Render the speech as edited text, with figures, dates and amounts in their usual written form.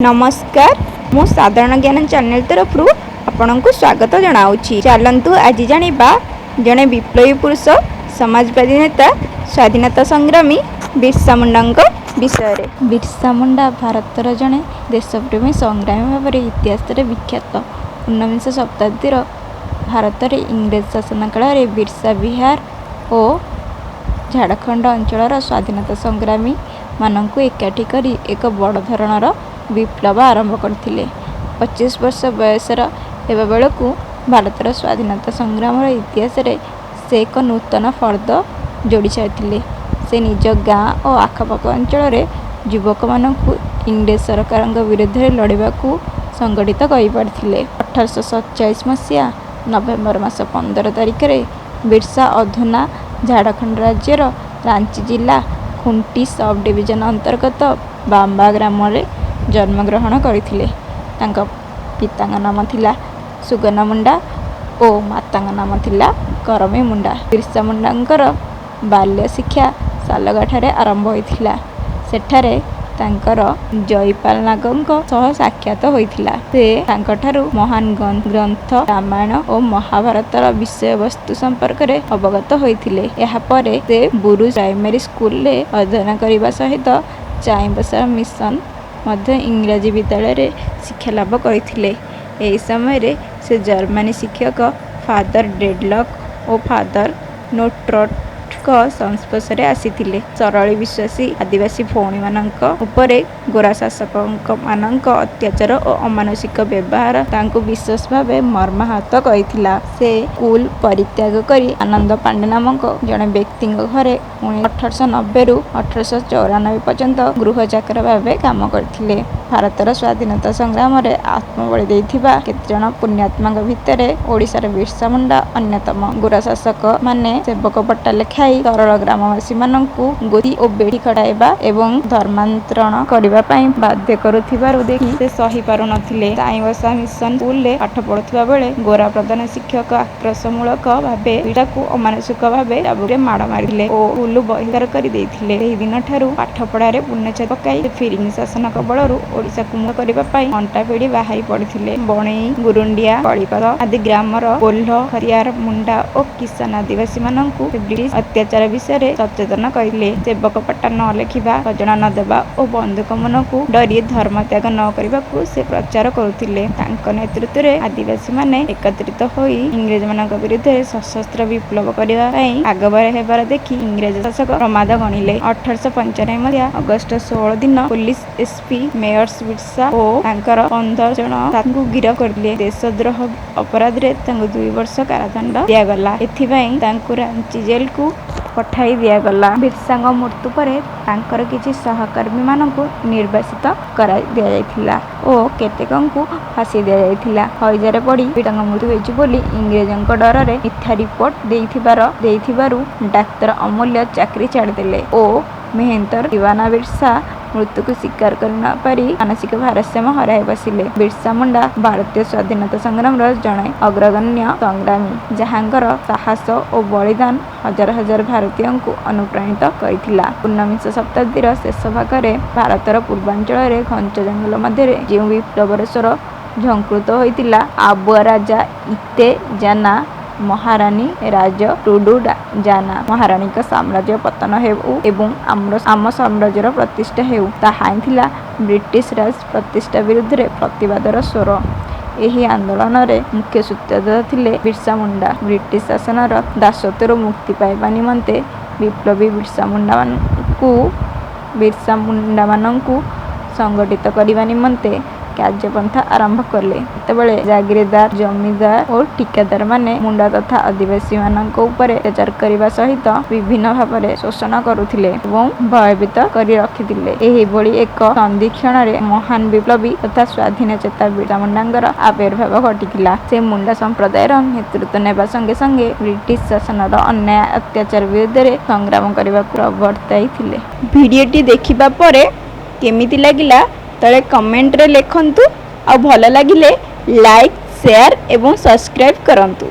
ନମସ୍କାର, ମୁଁ ସାଧାରଣ ଜ୍ଞାନ ଚ୍ୟାନେଲ ତରଫରୁ ଆପଣଙ୍କୁ ସ୍ୱାଗତ ଜଣାଉଛି। ଚାଲନ୍ତୁ, ଆଜି ଜାଣିବା ଜଣେ ବିପ୍ଳବୀ ପୁରୁଷ, ସମାଜବାଦୀ ନେତା, ସ୍ୱାଧୀନତା ସଂଗ୍ରାମୀ ବିର୍ସା ମୁଣ୍ଡାଙ୍କ ବିଷୟରେ। ବିର୍ସା ମୁଣ୍ଡା ଭାରତର ଜଣେ ଦେଶପ୍ରେମୀ ସଂଗ୍ରାମୀ ଭାବରେ ଇତିହାସରେ ବିଖ୍ୟାତ। 19ବିଂଶ ଶତାବ୍ଦୀର ଭାରତରେ ଇଂରେଜ ଶାସନ କାଳରେ ବିର୍ସା ବିହାର ଓ ଝାଡ଼ଖଣ୍ଡ ଅଞ୍ଚଳର ସ୍ୱାଧୀନତା ସଂଗ୍ରାମୀମାନଙ୍କୁ ଏକାଠି କରି ଏକ ବଡ଼ ଧରଣର ବିପ୍ଳବ ଆରମ୍ଭ କରିଥିଲେ। 25 ବର୍ଷ ବୟସର ହେବା ବେଳକୁ ଭାରତର ସ୍ୱାଧୀନତା ସଂଗ୍ରାମର ଇତିହାସରେ ସେ ଏକ ନୂତନ ଫର୍ଦ୍ଦ ଯୋଡ଼ି ସାରିଥିଲେ। ସେ ନିଜ ଗାଁ ଓ ଆଖପାଖ ଅଞ୍ଚଳରେ ଯୁବକମାନଙ୍କୁ ଇଂରେଜ ସରକାରଙ୍କ ବିରୁଦ୍ଧରେ ଲଢ଼ିବାକୁ ସଂଗଠିତ କରିପାରିଥିଲେ। 1847 ମସିହା ନଭେମ୍ବର ମାସ 15 ତାରିଖରେ ବିର୍ସା ଅଧୁନା ଝାଡ଼ଖଣ୍ଡ ରାଜ୍ୟର ରାଞ୍ଚି ଜିଲ୍ଲା ଖୁଣ୍ଟି ସବ୍ ଡିଭିଜନ ଅନ୍ତର୍ଗତ ବାମ୍ବା ଗ୍ରାମରେ ଜନ୍ମଗ୍ରହଣ କରିଥିଲେ। ତାଙ୍କ ପିତାଙ୍କ ନାମ ଥିଲା ସୁଗନା ମୁଣ୍ଡା ଓ ମାତାଙ୍କ ନାମ ଥିଲା କରମୀ ମୁଣ୍ଡା। ବିର୍ସା ମୁଣ୍ଡାଙ୍କର ବାଲ୍ୟ ଶିକ୍ଷା ସାଲଗାଠାରେ ଆରମ୍ଭ ହୋଇଥିଲା। ସେଠାରେ ତାଙ୍କର ଜଇପାଲ ନାଗଙ୍କ ସହ ସାକ୍ଷାତ ହୋଇଥିଲା। ସେ ତାଙ୍କଠାରୁ ମହାନ ଗ୍ରନ୍ଥ ରାମାୟଣ ଓ ମହାଭାରତର ବିଷୟବସ୍ତୁ ସମ୍ପର୍କରେ ଅବଗତ ହୋଇଥିଲେ। ଏହାପରେ ସେ ବୁରୁ ପ୍ରାଇମେରୀ ସ୍କୁଲରେ ଅଧ୍ୟୟନ କରିବା ସହିତ ଚାଇବାସା ମିଶନ ମଧ୍ୟ ଇଂରାଜୀ ବିଦ୍ୟାଳୟରେ ଶିକ୍ଷା ଲାଭ କରିଥିଲେ। ଏହି ସମୟରେ ସେ ଜର୍ମାନୀ ଶିକ୍ଷକ ଫାଦର ଡେଡ଼ଲକ୍ ଓ ଫାଦର ନୋଟ୍ରୋଟ୍ଙ୍କ ସଂସ୍ପର୍ଶରେ ଆସିଥିଲେ। ସରଳି ବିଶ୍ୱାସୀ ଆଦିବାସୀ ଭଉଣୀମାନଙ୍କ ଉପରେ ଗୋରା ଶାସକମାନଙ୍କ ଅତ୍ୟାଚାର ଓ ଅମାନୁଷିକ ବ୍ୟବହାର ତାଙ୍କୁ ବିଶେଷ ଭାବେ ମର୍ମାହତ କରିଥିଲା। ସେ ସ୍କୁଲ ପରିତ୍ୟାଗ କରି ଆନନ୍ଦ ପାଣ୍ଡେ ନାମକ ଜଣେ ବ୍ୟକ୍ତିଙ୍କ ଘରେ 1890ରୁ 1894 ପର୍ଯ୍ୟନ୍ତ ଗୃହ ଚାକର ଭାବେ କାମ କରିଥିଲେ। ଭାରତର ସ୍ୱାଧୀନତା ସଂଗ୍ରାମରେ ଆତ୍ମବଳି ଦେଇଥିବା କେତେଜଣ ପୁଣ୍ୟାତ୍ମାଙ୍କ ଭିତରେ ଓଡ଼ିଶାର ବିର୍ସା ମୁଣ୍ଡା ଅନ୍ୟତମ। ଗୋରା ଶାସକମାନେ ସେବକ ପଟ୍ଟା ଲେଖାଇ ସରଳ ଗ୍ରାମବାସୀମାନଙ୍କୁ ଗୋତି ଓ ବେଠି ଖଟାଇବା ଏବଂ ଧର୍ମାନ୍ତରଣ କରିବା ପାଇଁ ବାଧ୍ୟ କରୁଥିବାର ଦେଖି ସେ ସହି ପାରୁନଥିଲେ। ଚାଇବାସା ମିଶନ ସ୍କୁଲରେ ପାଠ ପଢୁଥିବା ବେଳେ ଗୋରା ପ୍ରଧାନ ଶିକ୍ଷକ ଆକ୍ରୋଶମୂଳକ ଭାବେ ବିର୍ସାଙ୍କୁ ଅମାନୁଷିକ ଭାବେ ଚାବୁକରେ ମାଡ଼ ମାରିଥିଲେ ଓ ସ୍କୁଲରୁ ବହିଷ୍କାର କରି ଦେଇଥିଲେ। ସେହିଦିନଠାରୁ ପାଠପଢ଼ାରେ ପୂର୍ଣ୍ଣଚ୍ଛେଦ ପକାଇ ସେ ଫିରିଙ୍ଗି ଶାସନ କବଳରୁ ଓଡ଼ିଶାକୁ ମୁକ୍ତ କରିବା ପାଇଁ ଅଣ୍ଟା ଭିଡ଼ି ବାହାରି ପଡ଼ିଥିଲେ। ବଣେଇ, ଗୁରୁଣ୍ଡିଆ, କଳିପାଦ ଆଦି ଗ୍ରାମର କୋହ୍ଲ, ଖତିଆର, ମୁଣ୍ଡା ଓ କିଷାନ ଆଦିବାସୀମାନଙ୍କୁ ସେ ବ୍ରିଟିଶ ଅତ୍ୟାଚାର ବିଷୟରେ ସଚେତନ କରିଥିଲେ। ସେବକ ପଟ୍ଟା ନ ଲେଖିବା, ଖଜଣା ନ ଦେବା ଓ ବନ୍ଧୁକ ମୁନକୁ ଡରି ଧର୍ମତ୍ୟାଗ ନ କରିବାକୁ ସେ ପ୍ରଚାର କରୁଥିଲେ। ତାଙ୍କ ନେତୃତ୍ୱରେ ଆଦିବାସୀମାନେ ଏକତ୍ରିତ ହୋଇ ଇଂରେଜମାନଙ୍କ ବିରୁଦ୍ଧରେ ସଶସ୍ତ୍ର ବିପ୍ଳବ କରିବା ପାଇଁ ଆଗଭର ହେବାର ଦେଖି ଇଂରେଜ ଶାସକ ପ୍ରମାଦ ଗଣିଲେ। 1895 ମସିହା ଅଗଷ୍ଟ 16 ଦିନ police S. P. Meyers Birsa ଓ ତାଙ୍କର 15 ଜଣ ସାଥୀଙ୍କୁ ଗିରଫ କରିଲେ। ଦେଶଦ୍ରୋହ ଅପରାଧରେ ତାଙ୍କୁ 2 ବର୍ଷ କାରାଦଣ୍ଡ ଦିଆଗଲା। ଏଥିପାଇଁ ତାଙ୍କୁ ରାଞ୍ଚି ଜେଲକୁ ପଠାଇ ଦିଆଗଲା। ବିର୍ସାଙ୍କ ମୃତ୍ୟୁ ପରେ ତାଙ୍କର କିଛି ସହକର୍ମୀମାନଙ୍କୁ ନିର୍ବାସିତ କରାଇ ଦିଆଯାଇଥିଲା ଓ କେତେକଙ୍କୁ ଫାଶୀ ଦିଆଯାଇଥିଲା। ହଇଜାରେ ପଡ଼ି ବିର୍ସାଙ୍କ ମୃତ୍ୟୁ ହୋଇଛି ବୋଲି ଇଂରେଜଙ୍କ ଡରରେ ମିଥ୍ୟା ରିପୋର୍ଟ ଦେଇଥିବାରୁ ଡାକ୍ତର ଅମୂଲ୍ୟ ଚାକିରି ଛାଡ଼ିଦେଲେ ଓ ମେହେନ୍ତର ଦିୱାନ ବିର୍ସା ମୃତ୍ୟୁକୁ ସ୍ୱୀକାର କରି ନ ପାରି ମାନସିକ ଭାରସାମ୍ୟ ହରାଇ ବସିଲେ। ବିର୍ସା ମୁଣ୍ଡା ଭାରତୀୟ ସ୍ୱାଧୀନତା ସଂଗ୍ରାମର ଜଣେ ଅଗ୍ରଗଣ୍ୟ ସଂଗ୍ରାମୀ, ଯାହାଙ୍କର ସାହସ ଓ ବଳିଦାନ ହଜାର ହଜାର ଭାରତୀୟଙ୍କୁ ଅନୁପ୍ରାଣିତ କରିଥିଲା। ଊନବିଂଶ ଶତାବ୍ଦୀର ଶେଷ ଭାଗରେ ଭାରତର ପୂର୍ବାଞ୍ଚଳରେ ଘଞ୍ଚ ଜଙ୍ଗଲ ମଧ୍ୟରେ ଯେଉଁ ବିପ୍ଳବର ସ୍ୱର ଝଙ୍କୃତ ହୋଇଥିଲା, "ଆବୁଆ ରାଜା ଇତେ ଜାନା, ମହାରାନୀ ରାଜ ଟୁଡୁ ଜାନା", ମହାରାଣୀଙ୍କ ସାମ୍ରାଜ୍ୟ ପତନ ହେଉ ଏବଂ ଆମ ସାମ୍ରାଜ୍ୟର ପ୍ରତିଷ୍ଠା ହେଉ, ତାହା ହିଁ ଥିଲା ବ୍ରିଟିଶ ରାଜ ପ୍ରତିଷ୍ଠା ବିରୁଦ୍ଧରେ ପ୍ରତିବାଦର ସ୍ୱର। ଏହି ଆନ୍ଦୋଳନରେ ମୁଖ୍ୟ ସୂତ୍ରଧର ଥିଲେ ବିର୍ସା ମୁଣ୍ଡା। ବ୍ରିଟିଶ ଶାସନର ଦାସତ୍ୱରୁ ମୁକ୍ତି ପାଇବା ନିମନ୍ତେ ବିପ୍ଳବୀ ବିର୍ସା ମୁଣ୍ଡାମାନଙ୍କୁ ସଂଗଠିତ କରିବା ନିମନ୍ତେ କାର୍ଯ୍ୟପନ୍ଥା ଆରମ୍ଭ କଲେ। ସେତେବେଳେ ଜାଗିରଦାର, ଜମିଦାର ଓ ଠିକାଦାରମାନେ ମୁଣ୍ଡା ତଥା ଆଦିବାସୀମାନଙ୍କ ଉପରେ ଅତ୍ୟାଚାର କରିବା ସହିତ ବିଭିନ୍ନ ଭାବରେ ଶୋଷଣ କରୁଥିଲେ ଏବଂ ଭୟଭୀତ କରି ରଖିଥିଲେ। ଏହିଭଳି ଏକ ସନ୍ଧିକ୍ଷଣରେ ମହାନ ବିପ୍ଳବୀ ତଥା ସ୍ୱାଧୀନଚେତା ବିର୍ସା ମୁଣ୍ଡାଙ୍କର ଆବିର୍ଭାବ ଘଟିଥିଲା। ସେ ମୁଣ୍ଡା ସମ୍ପ୍ରଦାୟର ନେତୃତ୍ୱ ନେବା ସଙ୍ଗେ ସଙ୍ଗେ ବ୍ରିଟିଶ ଶାସନର ଅନ୍ୟାୟ ଅତ୍ୟାଚାର ବିରୁଦ୍ଧରେ ସଂଗ୍ରାମ କରିବାକୁ ପ୍ରବର୍ତ୍ତାଇଥିଲେ। ଭିଡ଼ିଓଟି ଦେଖିବା ପରେ କେମିତି ଲାଗିଲା, ତଳେ କମେଣ୍ଟରେ ଲେଖନ୍ତୁ ଆଉ ଭଲ ଲାଗିଲେ ଲାଇକ୍, ସେୟାର ଏବଂ ସବସ୍କ୍ରାଇବ୍ କରନ୍ତୁ।